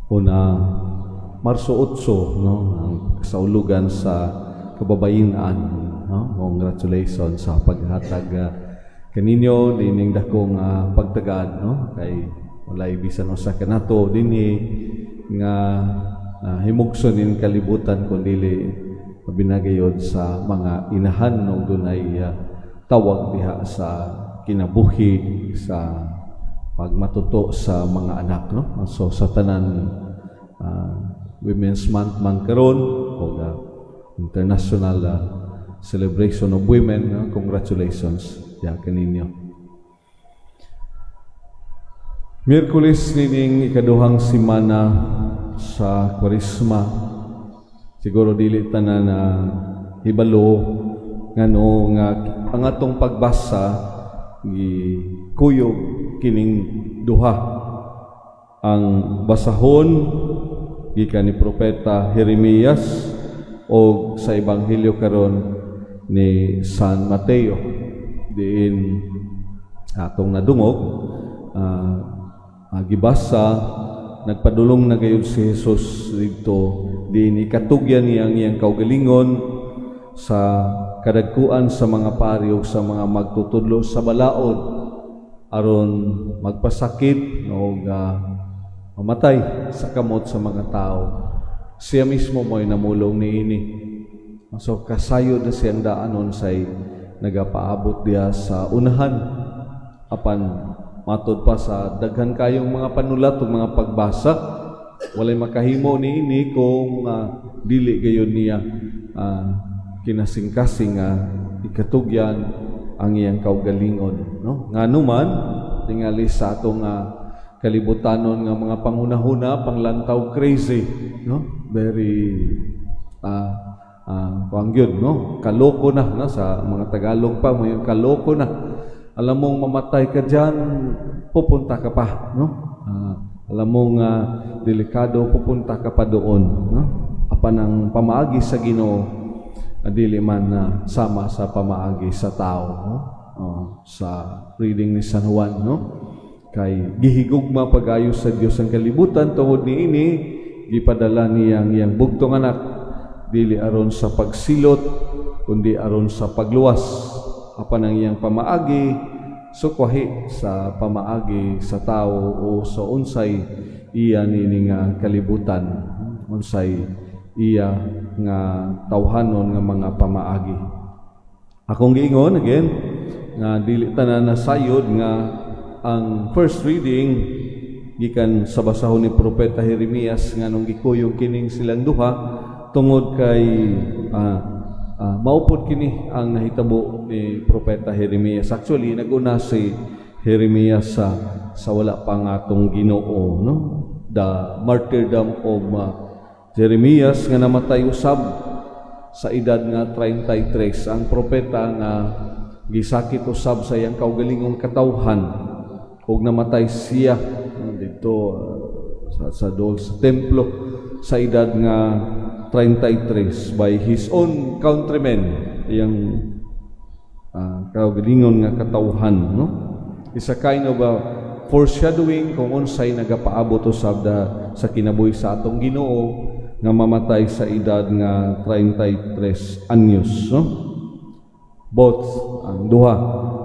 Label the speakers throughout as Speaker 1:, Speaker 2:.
Speaker 1: Una, Marso 8, no, ang kasaulugan sa kababayen-an, no? Congratulations sa paghatag kaninyo nining dakong pagtagad, no, kay walay bisan usa kanato dinhi nga himugso ning kalibutan kun dili binagayod sa mga inahan ug dunay tawag diha sa kinabuhi sa pagmatuto sa mga anak, no? So sa tanan, Women's Month man karon o international celebration of women, no? Congratulations diha kaninyo. Miyerkules nining ikaduhang simana sa Kwaresma. Siguro dili tanan na hibalo ngano nga ang atong pagbasa gikuyog kining duha, ang basahon gikan ni Propeta Jeremias o sa Ebanghelyo karon ni San Mateo, diin atong nadungog, gibasa, nagpadulong na gayud si Jesus didto, diin ikatugyan niya ang iyang kaugalingon sa kadagkuan sa mga pari ug sa mga magtutudlo sa balaod aron magpasakit o mamatay sa kamot sa mga tao. Siya mismo mo'y namulong niini. So kasayod na siyang daanon say nagapaabot diha sa unahan. Apan matod pa sa daghan kayong mga panulat ug mga pagbasa, walay makahimo niini kung dili gayon niya kinasingkasing nga ikatugyan ang iyang kaugalingon, no? Ngano man tingali sa atong kalibutanon nga mga panghunahuna, panglantaw crazy, no? Very kuang gyud, no? Kaloko na, no? Sa mga Tagalog pa mo yung kaloko na. Alam mong mamatay ka diyan, pupunta ka pa, no? Alam mong delikado, pupunta ka pa doon, no? Apan ang pamaagi sa Ginoo dili man na sama sa pamaagi sa tao, no? Oh, sa reading ni San Juan, no? Kay gihigugma pag-ayo sa Dios ang kalibutan, tungod niini gipadala niya ang iyang bugtong anak, dili aron sa pagsilot kundi aron sa pagluwas. Apan ang iyang pamaagi sukwahi sa pamaagi sa tao o sa unsay iya nini nga kalibutan, unsay iya nga tawhanon nga mga pamaagi. Akong giingon again nga dili tanan nasayod nga ang first reading gikan sa basahon ni Propeta Jeremias, nganong gikuyog kining silang duha, tungod kay maupod kini ang nahitabo ni Propeta Jeremias. Actually, naguna si Jeremias sa wala pa nga atong Ginoo, no? The martyrdom of Jeremias nga namatay usab sa edad nga 33, ang propeta nga gisakit usab sa iyang kaugalingong katawhan ug namatay siya didto sa dol sa templo sa edad nga 33 by his own countrymen, iyang kaugalingon nga katawhan, no? Is a kind of a foreshadowing kung unsay nagapaabot usab da sa kinabuhi sa atong Ginoo nga mamatay sa edad nga 33 anyos, no? Both ang duha,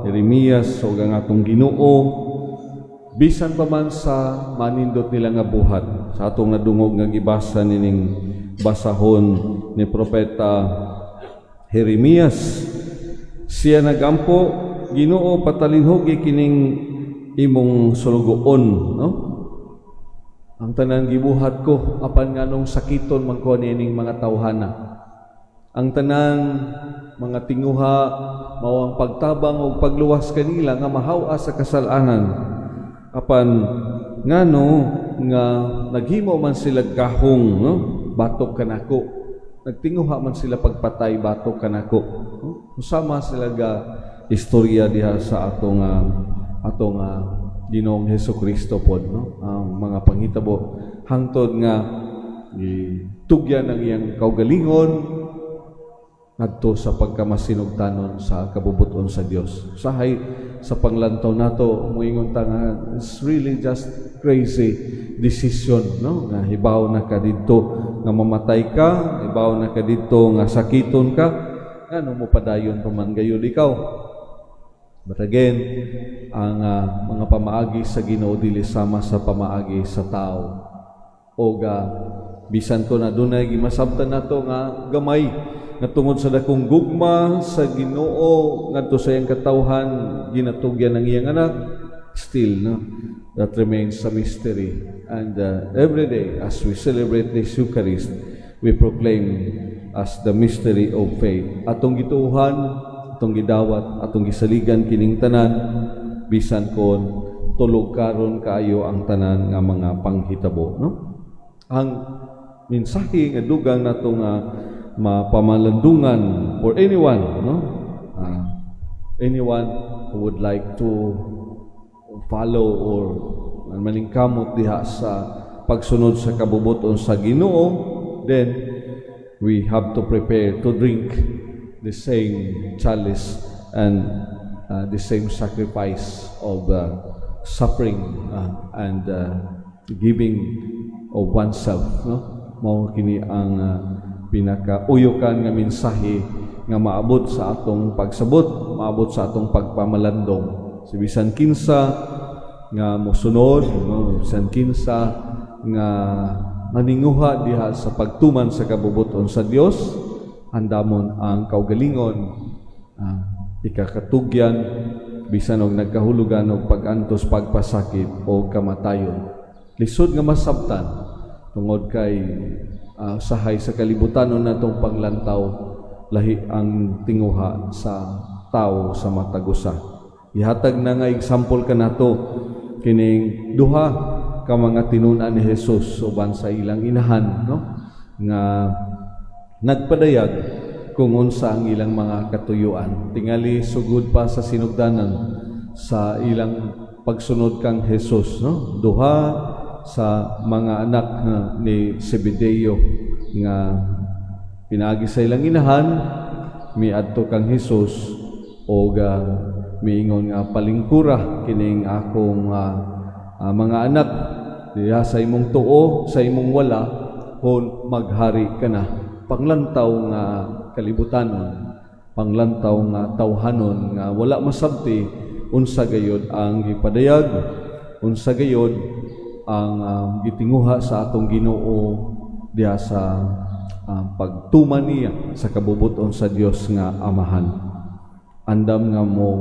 Speaker 1: Jeremias ug ang atong Ginoo, bisan pa man sa manindot nila nga buhat sa atong nadungog nga gibasa nining basahon ni Propeta Jeremias, siya nagampo, "Ginoo, patalinhugi kining imong sulugoon," no? Ang tanan gibuhat ko, apan nganong sakiton man ko niining mga tawhana? Ang tanan mga tinguha mao ang pagtabang ug pagluwas kanila nga mahaw-a sa kasalanan, apan ngano nga naghimo man sila gahong, no, batok kanako? Nagtinguha man sila pagpatay batok kanako, no? Usama sila ga istorya diha sa atong Ginoong Hesus Kristo pod, no? Ang mga panghitabo hangtod nga gitugyan ang iyang kaugalingon. ngadto sa pagkamasinugtanon sa kabubuton sa Dios. Sahay sa panglantaw nato, moingon ta nga it's really just crazy decision, no, nga hibaw na ka didto nga mamatay ka, hibaw na ka didto nga sakiton ka, ngano mo padayon pa man gayud ikaw? But again, ang mga pamaagi sa Ginoo dili sama sa pamaagi sa tao. O bisan ko na dunay gimasabtan nato nga gamay nga tungod sa dakong gugma sa Ginoo ngadto sa iyang katawhan, ginatugyan ang iyang anak, still, no, that remains a mystery. And every day as we celebrate this Eucharist, we proclaim as the mystery of faith. Atong gituohan, atong gidawat, atong gisaligan kining tanan bisan kon tulog karon kaayo ang tanan nga mga panghitabo, no? Ang mensahe nga dugang nato nga mapamalandungan for anyone, no, anyone who would like to follow or maningkamot diha sa pagsunod sa kabubuton sa Ginoo, then we have to prepare to drink the same chalice and the same sacrifice of suffering and giving of oneself, no? Mao kini ang pinakauyukan nga mensahe nga maabot sa atong pagsabot, maabot sa atong pagpamalandong. Si bisan kinsa nga mosunod, no, bisan kinsa nga maninguha diha sa pagtuman sa kabubuton sa Dios, andamon ang kaugalingon ikakatugyan bisan og nagkahulugan og pag-antos, pagpasakit o kamatayon. Lisod nga masabtan tungod kay sahay sa kalibutan natong panglantaw, lahi ang tinguha sa tao sa matag usa. Ihatag na nga example kanato kining duha ka mga tinun-an ni Jesus uban sa ilang inahan, no, nga nagpadayag kung unsa ang ilang mga katuyuan tingali sugod pa sa sinugdanan sa ilang pagsunod kang Jesus, no? Duha sa mga anak ni Zebedeo nga pinaagi sa ilang inahan miadto kang Jesus og miingon nga, "Palingkura kining akong mga anak diha sa imong tuo, sa imong wala, kung maghari ka na." Panglantaw nga kalibutanon, panglantaw nga tawhanon nga wala masabti unsa gayod ang gipadayag, unsa gayod ang gitinguha sa atong Ginoo diha sa pagtuman niya sa kabubuton sa Dios nga Amahan. Andam nga mo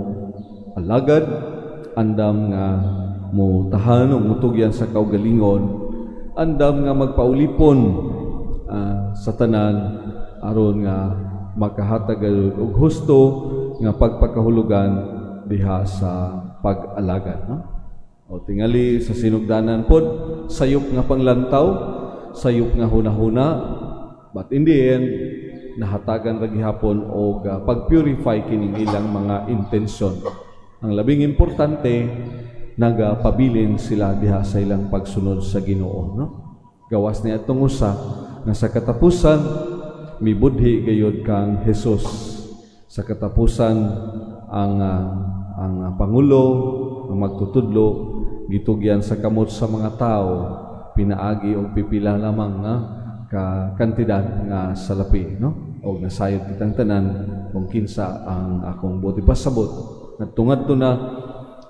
Speaker 1: alagad, andam nga mo tahan o mutugyan sa kaugalingon, andam nga magpaulipon sa tanan aron nga makahatag og husto nga pagpakahulugan diha sa pag-alagad, no? O tingali sa sinugdanan pod, sayop nga panglantaw, sayop nga hunahuna, but in the end nahatagan ra gihapon og pag-purify kining ilang mga intensyon. Ang labing importante, nagapabilin sila diha sa ilang pagsunod sa Ginoo, no? Gawas ni atong usa nga sa katapusan mibudhi gayod kang Jesus. Sa katapusan ang pangulo, ang magtutudlo, gitugyan sa kamot sa mga tao pinaagi og pipila lamang nga ka kantidad nga salapi, no? Og nasayod kitang tanan kung kinsa ang akong buot ipasabot. Ngadto na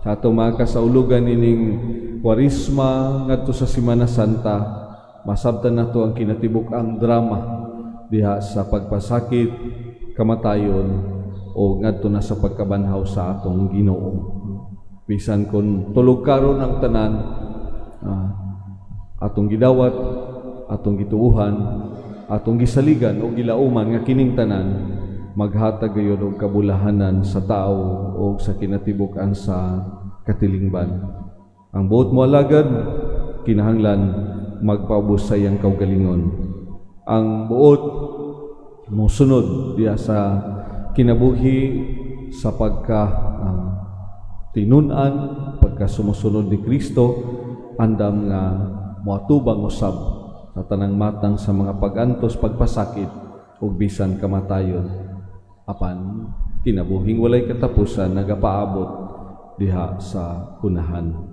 Speaker 1: sa atong mga kasaulugan ining Kwaresma ngadto sa Semana Santa, masabtan nato ang kinatibuk-ang drama diha sa pagpasakit, kamatayon o ngadto na sa pagkabanhaw sa atong Ginoo. Bisan kung tulog karon ang tanan, atong gidawat, atong gituuhan, atong gisaligan o gilauman nga kining tanan maghatag gayud og kabulahanan sa tao o sa kinatibuk-an sa katilingban. Ang buot mo alagad, kinahanglan magpaubos sa iyang kaugalingon. Ang buot mo sunod diha sa kinabuhi sa pagka tinun-an, pagka sumusunod ni Kristo, andam nga moatubang usab sa tanang matang sa mga pag-antos, pagpasakit ug bisan kamatayon. Apan kinabuhing walay katapusan nagapaabot diha sa unahan.